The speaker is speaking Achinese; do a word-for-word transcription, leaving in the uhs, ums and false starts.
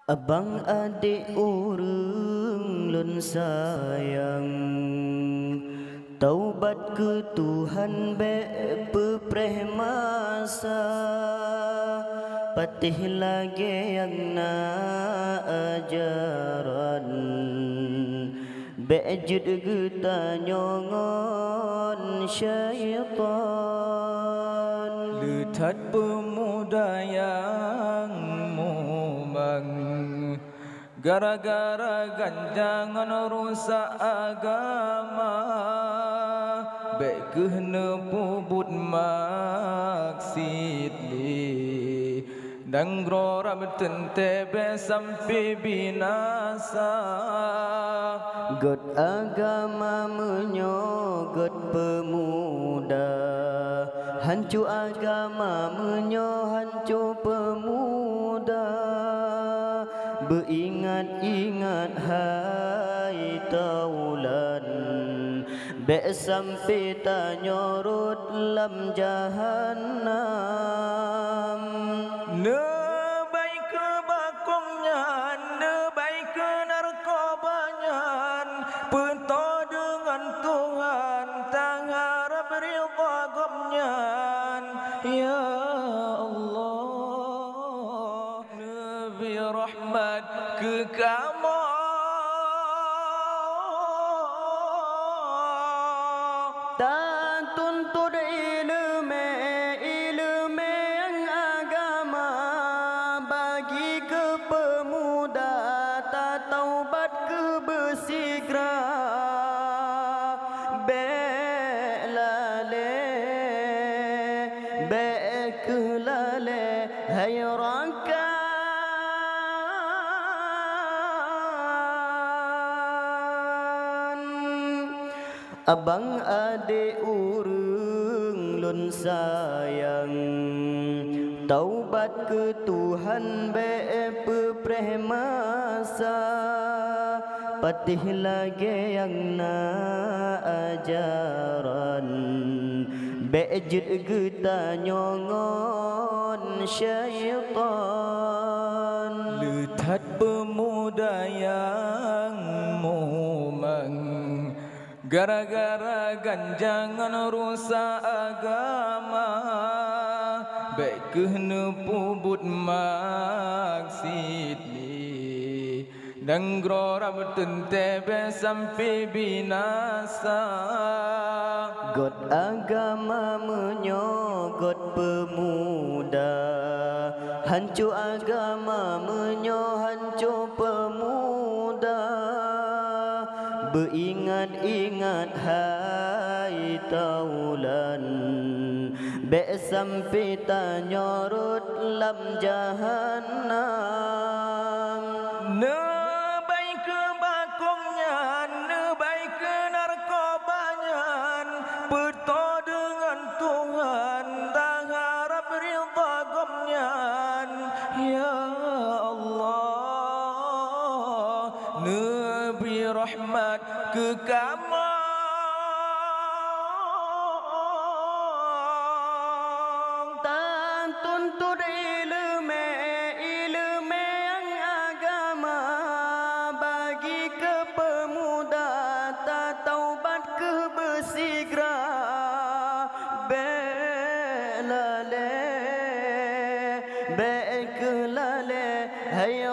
Abang adék ureuëng lôn sayang, taubat keu Tuhan bék peupreh masa, patéh lagée nyang na ajaran. Bék jeuet geutanyoe ngon syaitan. Le that peumuda nyang mumang, gara-gara ganja ngon rusak agama. Bék kheueh neupeubuet maksiet lé, nanggroe rab teuntée bék sampoe binasa. Gét agama meunyoe gét peumuda, hanco agama meunyoe hanco peumuda. Beuingat-ingat hai taulan, bék sampoe tanyoe rot lam jahanam. Neubai keu bakong nyan, neubai keu narkoba nyan, peutoe deungon Tuhan, taharab ridha Gobnyan, ya Allah. Neubri rahmat keu kamoe. Tatuntot ileumé, ileumé nyang agama, bagi keu peumuda, tataubat keu beusigra. Bék lalée, bék kheueh lalée, hai rakan. Abang adék ureuëng lôn sayang, taubat keu Tuhan bék peupreh masa, patéh lagée nyang na ajaran. Bék jeuet geutanyoe ngon syaitan. Le that peumuda nyang mumang, gara-gara ganja ngon rusak agama. Bék kheueh neupeubuet maksiet lé, nanggroe rab teuntée bék sampoe binasa. Gét agama meunyoe gét peumuda, hanco agama meunyoe hanco peumuda. Beuingat-ingat hai taulan, bék sampoe tanyoe rot lam jahanam. Neubai keu bakong nyan, neubai keu narkoba nyan, peutoe deungon Tuhan, taharab ridha Gobnyan, ya Allah. Neubri rahmat keu kamoe. Tatuntot ileumé, ileumé nyang agama, bagi keu peumuda, tataubat keu beusigra. Bék lalée, bék kheueh lalée, hai